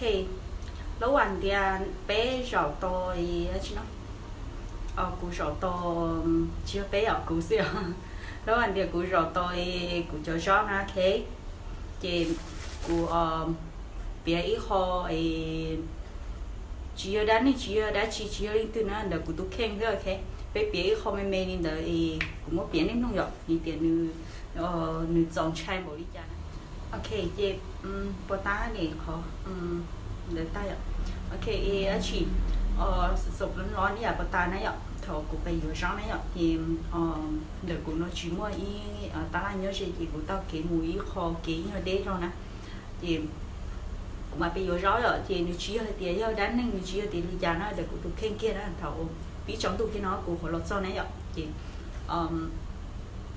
Ok, lub vas ntias peb zaum tau, tsis no, kuv zaum tau, tsis yog peb os, kuv xwb os. Lub vas ntias kuv zaum tau kuv cov zaub na, ok. Ces kuv piav ib qho, tsis yog dab neeg, tsis yog dab tsi, tsis yog leej twg na, ntawm kuv tus kheej xwb, ok. Peb piav ib qho me me li ntawd es kuv muab piav nej mloog yom, vim tias nws txaus ntshai npaum li cas na. Ok, ces puas tas ne qhov ntawd tag yom. Ok, es dab tsi, xav xav los ib yam puas tas na yom, thaum kuv pais yuav zaub na yom, ces ntawm kuv no tsis muaj ib tab laj nyob ze, ces kuv taug kev mus ib qho kev ib nyuag deb zog na. Ces kuv mam pais yuav zaub yom, ces nws tsis yog hais tias yog dab neeg, nws tsis yog tias li cas na, ntawm kuv tus kheej kiag na, thaum pib tsaus ntuj kiag no kuv qhuav los txog na yom, ces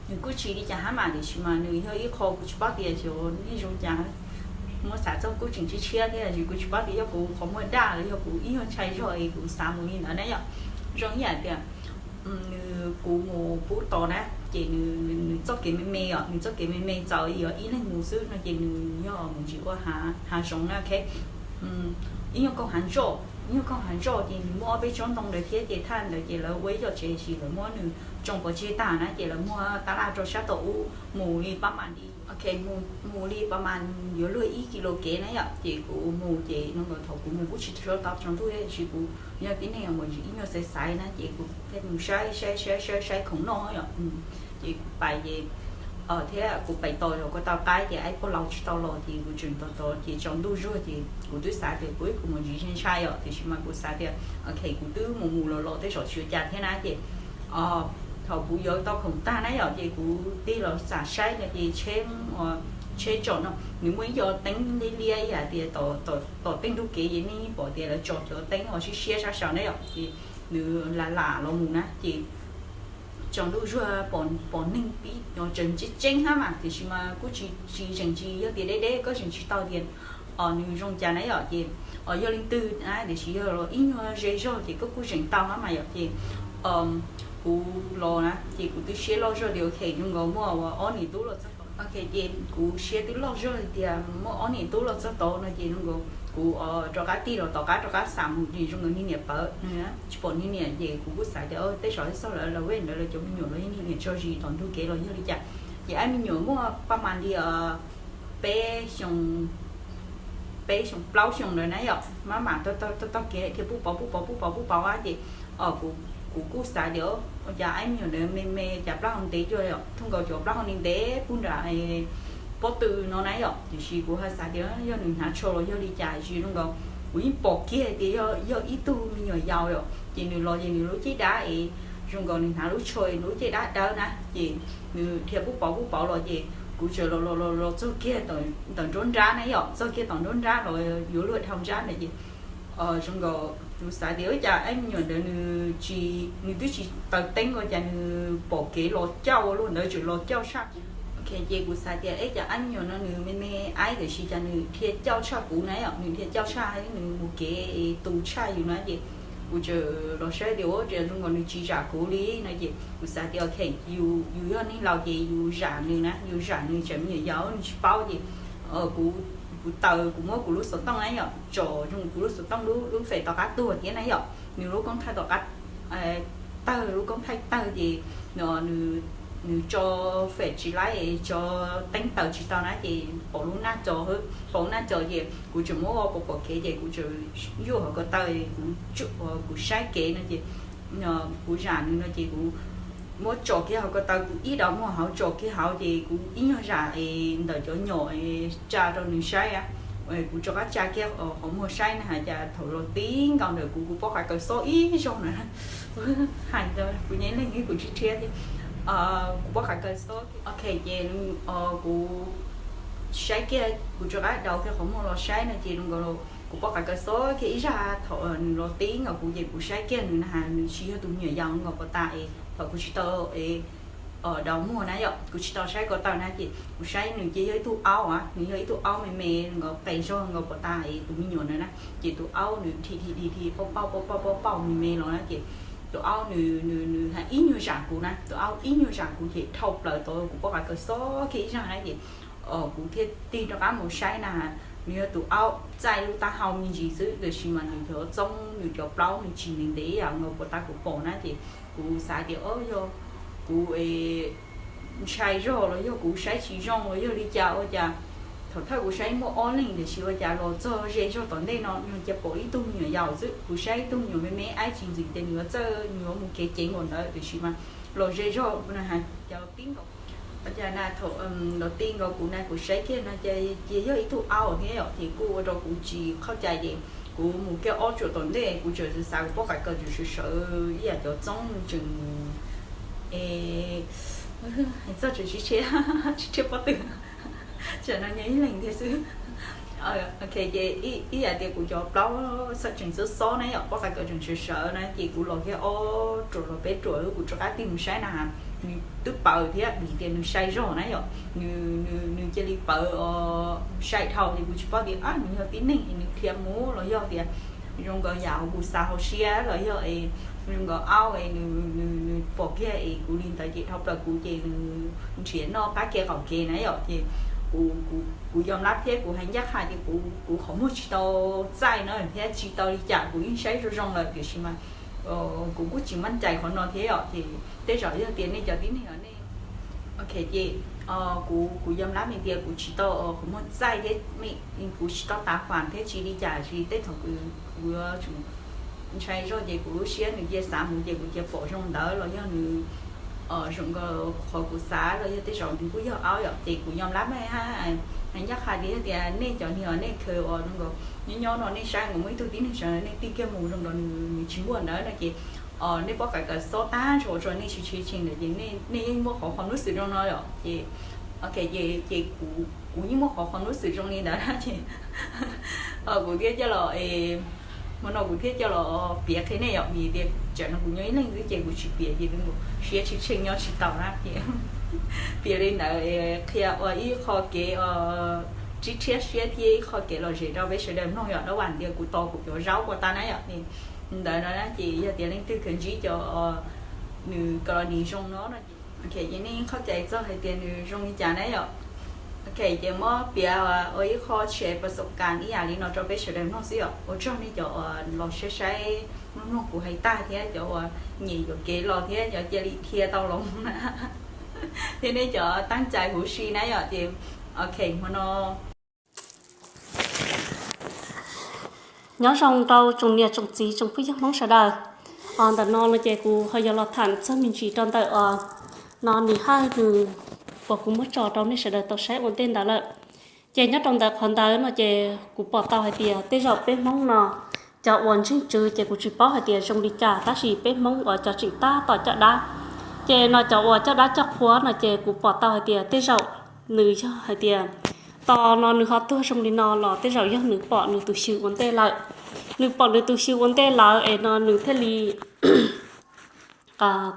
nws kuj tsis li cas hab mas, tiam sis mas nws yog ib qho kuv tsis paub tias xyov nej zoo cas, muab xav txog kuj tseem tshiab tshiab thiab, tiam sis kuv tsis paub tias yog kuv qhov muag daj los yog kuv ib nyuag ntshai zog es kuv xav mus li ntawd na yom. Zoo ib yam tias nws, kuv mus pub tos na, ces nws txoj kev me me os, nws txoj kev me me txaus li ib leeg mus xwb no, ces nws yog mus ntsis ua hav zoov na, ok. Ib nyuag koog hav ntsoj, ib nyuag koog hav ntsoj ces nws muaj ob peb tsob ntoo ntawd thiab, ces thaj ntawd ces lawv ua ib co tsev, sis lawv muab nws tsoo pov tseg tag na, ces lawv muag tab laj rau sab tod ub mus li pab mas li, ok, mus li pab mas yuav luag ib kis lus kev na yom, ces kuv mus ces no thaum kuv mus kuj tsis tshua tau tsaus ntuj, tiam sis kuv yog tib neeg mus ib nyuag xaiv xaiv na, ces kuv thiaj mus saib saib saib saib saib khoom noj yom. Ces kuv pais ces thiab kuv pais tos zog kuv tau qaib ces aib pog laus tsis tau los, ces kuv tseem tos tos ces tsaus ntuj zuag, ces kuv twb xav tias kuv ib kuv mus ntsis ntshai ntshai yom, tiam sis mas kuv xav tias ok, kuv twb mus mus los los tej zaum tsis ua cas thiab na, ces thaum kuv yuav tau khoom tag na yom, ces kuv tig los xam saib no ces tsheb, tsheb tsom no nws muaj ib co teeb liab liab ib yam tias tom tej ntug kev, ces nej pom tias lawv tso cov teeb uas siab siab sab saud na yom, ces nws lam lam los mus na, ces tsaus ntuj zuag pom neeg pib, tseem tseeb tseeb hab mas, tiam sis mas kuj tsis tsis zeem tsis yog tias deb deb koj zeem tsis tau tias nws zoo cas na yom, ces yog leej twg na, tiam sis yog ib nyuag ze zog ces koj kuj zeem tau hab mas yom, ces kuv los na ces kuv twb siab loj zog tias ok, zoo nkaus muaj ob niam tub los txog tod, ok, ces kuv siab twb loj zog tias muaj ob niam tub los txog tod no, ces zoo nkaus kuv rov qab tig los tom qab rov qab xam mus ces zoo nkaus niag niam pawv, tsis pom niag niam, ces kuv kuj xav tias tej zaum xyov lawv lawv ntawd lawv cov me nyuam los yog niag niam tso zis tom ntug kev los yog li cas. Ces aib me nyuam muaj pab mas li peb xyoo, peb xyoo plaub xyoo ntawd na yom, maj mam taug taug kev thiaj pub pauv pub pauv pub pauv pub pauv ces kuv kuj xav tias ua cas aib me nyuam ntawd me me cas plaub hau ntev cuag yom, thooj nkaus cov plaub hau ntev ntev puag nram pob tw no na yom, tiam sis kuv ho xav tias yog nws hnav tsho los yog li cas, zoo nkaus kuv yeej pom kiag tias yog ib tug me nyuam yaus yom, ces nws los ces nws lub caj dab es zoo nkaus nws hnav lub tsho es lub caj dab dawb na, ces nws dhia pub pauv pub pauv los ces kuv txawm los los los txog kiag ntawm nruab nrab na yom, txog kiag tom nruab nrab los yuav luag dhau nrab ntawd ces zoo nkaus kuv xav tias ua cas aib me nyuam ntawd nws tsis, nws twb tsis taws teeb ua cas nws pom kev los cauj ua luaj ntawd tseem los cauj tshaj kuv. Ok, ces kuv xav tias eb cas aib me nyuam no nws me me aib tiam sis cas nws dhia cauj tshaj kuv na yom, nws dhia cauj tshaj nws mus kev tu tshaj yus na, ces kuv txawm los saib tias ua cas zoo nkaus nws tsis zam kuv li no, ces kuv xav tias ok, yus yog neeg laus ces yus zam nws na, yus zam nws tseem me nyuam yaus nws tsis paub ces kuv, kuv taws kuv muab kuv lub xov tooj na yom, tsom zoo kuv lub xov tooj lub fem tom qab tuag thiab na yom, nws lub koob thaij tom qab tawg, lub koob thaij tawg ces nws tso fem tsis laib, tso teeb taws tsis tau na ces pom lub naj co, pom lub naj co ces kuv tseem muab ua pom pom kev ces kuv tseem yuaj hauv ko taw, kuv saib kev no ces kuv zam nws no ces kuv muab tso kiag hauv ko taw, kuv ib dav muag hauv tso kiag hauv ces kuv ib nyuag zam es ntawm cov nyom tsa rau nws saib a. Kuv rov qab tsa kiag qhov muag saib na has cas thaum los tib nkaus ntawm kuv, kuv pob qa kaws xob ib zaug na. Hais ntawd kuv nyab leeg kuv tsis thiab thiab, kuv pob qa kaws xob. Ok, ces kuv saib kiag, kuv rov qab daus kiag qhov muag los saib no ces zoo nkaus kuv pob qa kaws xob kiag ib zaj. Thaum nws los tib nkaus kuv ces kuv saib kiag nws na has nws tsis yog tus me nyuam yaus nkaus ko taw es thaum kuv tsis tau daus muag na yom, kuv tsis tau saib ko taw na ces kuv saib nws ces yog ib tug aub a, nws yog ib tug aub me me nkaus qes zog nkaus ko taw es tus me nyuam ntawd na, ces tus aub nws dhi dhi dhi dhi pauj pauj pauj pauj pauj pauj me me los na ces tus aub nws nws nws ib nyuag zam kuv na, tus aub ib nyuag zam kuv ces dhau plaws tau kuv pob qa kaws xob kiag ib zaj na ces kuv thiaj tig rov qab mus saib na has Nws yog tus aub txaij lub taub hau me ntsis xwb, tiam sis mas nws cov txoob nws cov plaub nws tsis ntev ntev ib yam nkaus puas tas kuv pom na. Ces kuv xav tias o yog kuv ntshai zog los yog kuv saib tsis zoo los yog li cas ua cas thaum thawj kuv saib muaj ob leeg tiam sis ua cas los txog ze zog tom ntej no no cia pom ib tug me nyuam yaus xwb. Kuv saib ib tug me nyuam me me aib tsis ntxim tias nws yuav txawj nws yuav mus kev ceev nkaus ntawd tiam sis mas los ze zog no hais cov tib nkaus. Ua cas na thaum los ti nkaus kuv na kuv saib kiag no ces yog ib tug aub thiab yom, ces kuj ua rau kuv tsis qhov cai ces kuv mus kiag ob tsuam tom ntej kuv tseem xav xav kuv pob qa kaws tseem sawv sawv ib yam cov txoob tseem e txog tseem tsis tshiab, tsis tshiab pob tw, tam no nyob ib leeg thiab xwb. Ok, ces ib yam tias kuv cov plaub tseem xob xob na yom, pob qa kaws tseem sawv sawv na ces kuv los kiag ob ruam los peb ruam kuv rov qab tig mus saib na, nws twb pawv thiab vim tias nws sai zog na yom, nws cia li pawv sai dhau ces kuv tsis paub tias nws yog tib neeg es nws dhia mus los yog tias zoo nkaus yam kuv xav hauv siab los yog es zoo nkaus aub es nws pom kiag es kuv li ntawd ces dhau plaws kuv ces nws nrhiav noj qab kev qaum kev na yom. Ces kuv yog lab thiab kuv hais ncaj qha tias kuv qhov muag tsis tau txaij no thiab tsis tau li cas kuv yeej saib zoo zoo lawm tiam sis mas kuv kuj tsis maj cai qhov no thiab yom. Ces tej zaum yog tias nej cov tib neeg nej, ok, ces kuv yog lab me tias kuv tsis tau qhov muag txaij thiab, kuv tsis tau tav fam thiab tsis li cas tsis tej thaum kuv yuav ntshai zog ces kuv lub siab nws cia xav mus ces kuv cia pom zoo ntawd los yog nws zoo nkaus qhov kuv xav los yog tej zaum nws kuj yog aub yom. Ces kuv yog lab me hais ncaj qha tias yog tias nej cov niag nej khaws uas zoo nkaus nyob nyob no nej saib nkaus muaj ib tug tib neeg sawv nej tig kiag mus zoo nkaus nws tsis muaj ntawd no ces nej pob qa kaws xob tag nrho ua rau nej tsis tshee tshee ntawd ces nej yeej muaj qhov qhov hnub xwm zoo no yom. Ces ok, ces kuv yeej muaj qhov qhov hnub xwm zoo li ntawd na ces kuv thiaj coj los, hmo no kuv thiaj coj los piav qhia nej yom, vim tias tsam no kuv nyob ib leeg xwb ces kuv tsis piav ces siab tsis tsheej nyob tsis tau na ces piav li ntawd qhia ua ib qho kev rhib rhiab siab thiab ib qho kev lom zem rau peb sawv daws mloog yom. Dab vam tias kuv tos kuv cov zaub ua tag na yom, ntawd no na ces yog tias leej twg khaws ntsib cov nws ka los nis zoo no no ces nej yeej qhov cai txog hais tias nws zoo li cas na yom. Ok, ces muab piav ua ib qho tshare pas xov kas ib yam li no rau peb sawv daws mloog xwb yom. Ua tsaug nej cov uas los saib saib mloog mloog kuv hais tag thiab cov uas nyem yuam kev los thiab cov cia li dhia tau los na thiab nej cov teeb cai huv si na yom. Ces ok, hmo no nyob zoo rau tsoom niam tsoom txiv tsoom phooj ywg Hmoob sawv daws. Ntawm no no ces kuv ho yuav los tham txog me ntsis rau ntawm os no nws haj nws uas kuv muab tso rau nej sawv daws tau saib ua ntej ntawd lawm. Ces nyob rau ntawm qhov ntawd no ces kuv pom tau hais tias tej zaum peb Hmoob no cov uas ntseeg tswv ces kuv tsis paub hais tias zoo li cas tab sis peb Hmoob uas cov tseem tab tom coj dab ces no cov uas coj dab coj qhua no ces kuv pom tau hais tias tej zaum nws yog hais tias tos no nws ho tuag zoo li no los tej zaum yog nws pom nws tus xyw ua ntej lawm. Nws pom nws tus xyw ua ntej lawm es no nws thiaj li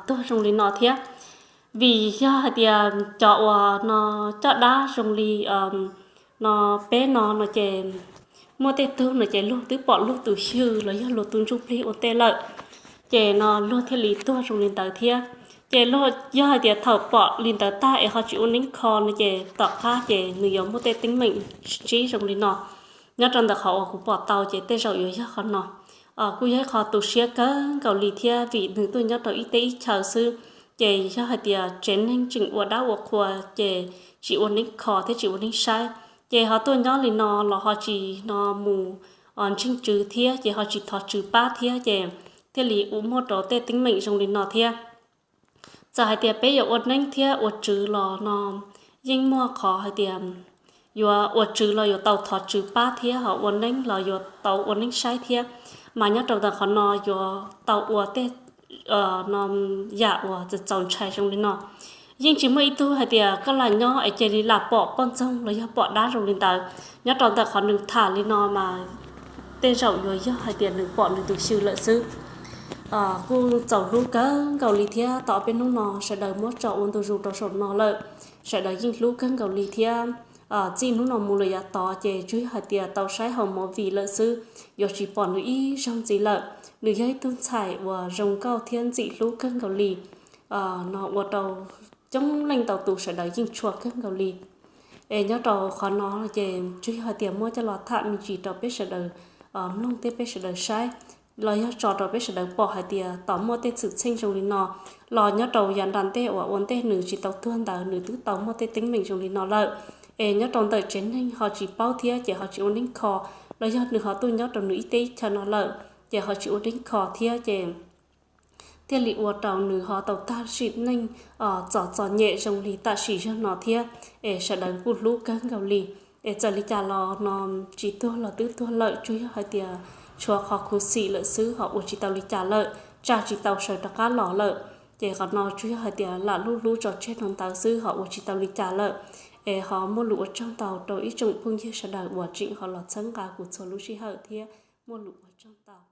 tuag zoo li no thiab. Vim yog hais tias cov uas no coj dab zoo li no peb no no ces muaj tej tug no ces luag twb pom luag tus xyw los yog luag tus ntsuj plig ua ntej lawm, ces no luag thiaj li tuag zoo li ntawd thiab. Ces yog hais tias thaum pom li ntawd tag es ho tsis ua neeb kho no ces tom qab ces nws yuav muaj tej teeb meem ntsib zoo li no. Nyob rau ntawm qhov uas kuv pom tau ces tej zaum yuav yog qhov no. Kuj yog ib qho tu siab kawg nkaus li thiab vim nws tuaj nyob rau ib teb ib chaw xwb, ces yog hais tias tsev neeg tseem ua dab ua qhua ces tsis ua neeb kho thiab tsis ua neeb saib, ces ho tuaj nyob li no los ho tsis no mus ntseeg tswv thiab ces ho tsis thov tswv pab thiab ces thiaj li muaj rau tej teeb meem zoo li no thiab. Txawm hais tias peb yuav ua neeb thiab ua tswv los no yeej muaj qhov hais tias yuav ua tswv los yuav tau thov tswv pab thiab ho ua neeb los yuav tau ua neeb saib thiab, mas nyob rau ntawm qhov no yuav tau ua tej no yam uas txaus ntshai zoo li no. Yeej tsis muaj ib tug hais tias koj lam nyob es cia li lam pom poj ntxoog los yog pom dab zoo li ntawd. Nyob rau ntawm qhov nws tham li no mas tej zaum yuav yog hais tias nws pom nws tus xyw lawm xwb. Kuj txaus hlub kawg nkaus li thiab tau peb hnub no sawv daws muab tso ua ntu zus rau saum no lawm. Sawv daws yeej hlub kawg nkaus li thiab. Txij hnub no mus lawm yav tod ces tsuas yog hais tias tau saib hauv movie lawm xwb, yuav tsis pom nws ib zaug ntxiv lawm. Nws yog ib tug ntxhais uas zoo nkauj thiab ntxim hlub kawg nkaus li, no ua rau coob leej ntau tus sawv daws yeej tshua kawg nkaus li. Es nyob rau qhov no ces tsuas yog hais tias muab coj los tham me ntsis rau peb sawv daws mloog thiab peb sawv daws saib, los yog tso rau peb sawv daws pom hais tias tos muaj tej xwm txheej zoo li no, los nyob rau yav nram ntej uas ua ntej nws tsis tau tuag ntawd nws twb tau muaj tej teeb meem zoo li no lawm. Es nyob rau ntawm tsev neeg ho tsis paub thiab ces ho tsis ua neeb kho, los yog nws ho tuaj nyob rau nws ib teb ib chaw no lawm ces ho tsis ua neeb kho thiab ces thiaj li ua rau nws ho tau tag sim neej txom txom nyem zoo li tam sim zog no thiab. Es sawv daws kuj hlub kawg nkaus li. Es txawm li cas los no tsis tuag los twb tuag lawm, tsuas yog hais tias tshuav qhov khuv xim lawm xwb, ho ua tsis tau li cas lawm, tsa tsis tau sawv rov qab los lawm. Ces qhov no tsuas yog hais tias lam hlub hlub tso tseg rau ntawd xwb, ho ua tsis tau li cas lawm. Es ho muaj lus ua tsaug ntau rau ib tsoom phooj ywg sawv daws uas tseem ho los txhawb nqa kuv txhua lub sij hawm thiab muaj lus ua tsaug ntau.